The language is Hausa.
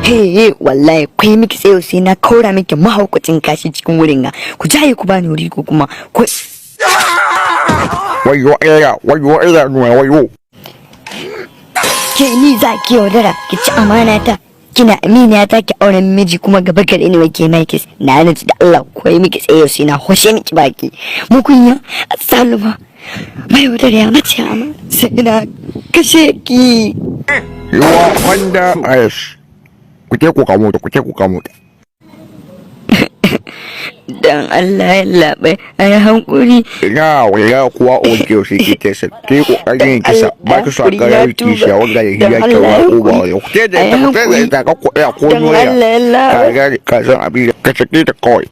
Hey, wallahi kai miki tsayo sai na kaura miki mahaukacin kashi cikin wurin ga. Ku jaye ku bani wuri ko kuma ku. Wayo Allah, wayo Allah, wayo. Ke ni za ki yaudara ki ci amana ta? Kina aminiya ta ki auren miji kuma gaba gare ni wai ke mai kiss. Na naci da Allah, ko yi miki tsayo sai na hoshe miki baki. Mukunya saluma mai yaudara ya mace ama sai na kashe ki. You are under arrest. Ku je ku kamo ta, ku je ku kamo ta. Dan Allah ya labai, a yi hankuri. Ina wallahi kuwa oke sai ki tesa ki kokarin kisa ba ki so ka yi kishiya wanda ya hiya ke wa ko ba ya ku da ita, ku da ita, ka ku ya ko Dan noya. Allah ya Ka labai. gane, ka san abin da ka sake ta kawai.